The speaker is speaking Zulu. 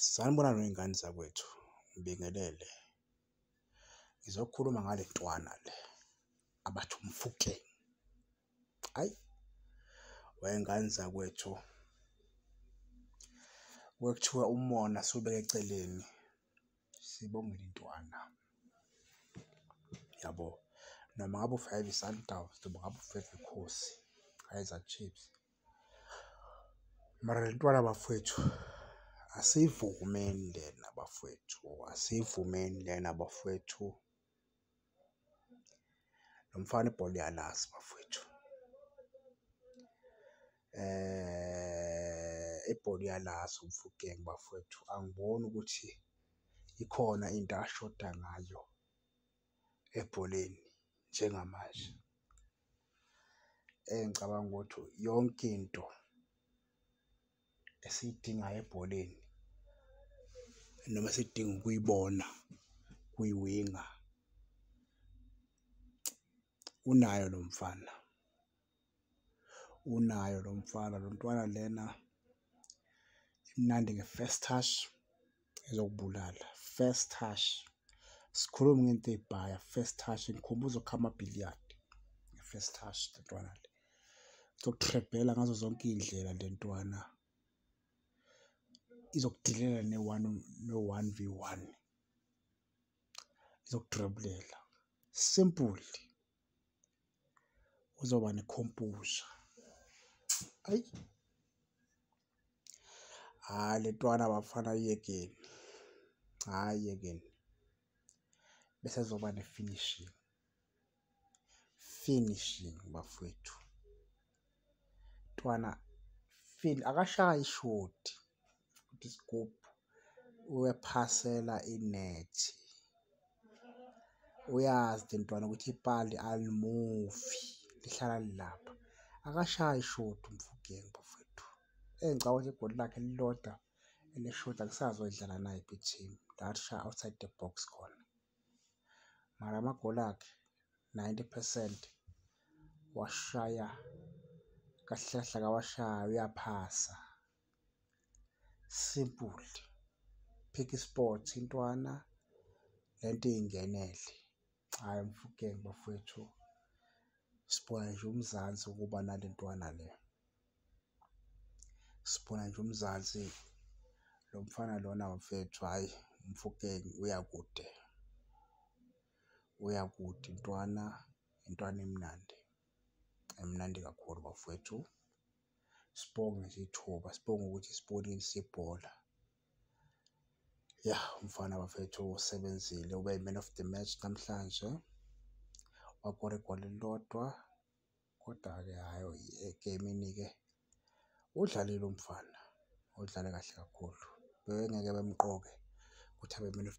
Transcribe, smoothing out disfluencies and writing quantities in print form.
Sanibonani wey'ngane zakwethu, ngibingelele. Ngizokhuluma ngale ntwana le abathi uMofokeng. Hhayi, wey'ngane zakwethu, kuke kuthiwe umona siwubeke eceleni, sibongele intwana, yabo. Noma ngabe ufeva i-Sundowns, noma ngabe ufeva iKhosi, Kaizer Chiefs, mara le ntwana bafowethu asiyivumeni lena bafowethu, asiyivumeni lena bafowethu. Lo mfana ibhola uyalazi bafowethu, ibhola uyalazi uMofokeng bafowethu, angiboni ukuthi ikhona into ashoda ngayo ebholeni njengamanje. Engicabanga ukuthi yonke into esiyidingayo ebholeni noma esidinga ukuyibona kwi-winger, unayo lo mfana, unayo lo mfana. Lo ntwana lena imnandi nge-first touch izokubulala, first touch. Asikhulumi ngento ey'bhaya, first touch ingikhumbuza uKhama Billiat nge-first touch le ntwana le. Izokutrebhela ngazo zonke iy'ndlela le ntwana, izokudilela ne-one, no-one v one, izokudribulela, simple. Uzoba ne-composure, ayi, hhayi le ntwana bafana iyekeni, hhayi iyekeni. Bese ezoba ne-finishing, finishing bafowethu. Ntwana akashayi ishodi, futhi isigubhu, uyaphasela inethi. Uyazi le ntwana ukuthi ipali alimuvi, lihlala lilapha. Akashayi ishodi uMofokeng bafowethu. Engicabanga ukuthi igoli lakhe elilodwa eleshodi angisazi wayedlala nayiphi i-team, la alishaya outside the box khona. Mara amagoli akhe 90% washaya kahle kahle akawashayi uyaphasa, simple. Pick i-spot intwana lento iy'ngenele. Hhayi uMofokeng bafowethu, sibona nje uMzansi ukuba nale ntwana le. Sibona nje uMzansi, lo mfana lona bafethu, hhayi uMofokeng uya kude, uya kude intwana, intwana emnandi, emnandi kakhulu bafowethu. Sibonge nje ithuba, sibonge ukuthi sibonile ibhola. Ya, umfana bafethu usebenzile, ube yi-man of the match namhlanje, wakora igoli elilodwa, kodwa-ke hhayi egeyimini-ke udlalile umfana, udlale kahle kakhulu. Bebengeke bemqoke ukuthi abe man of.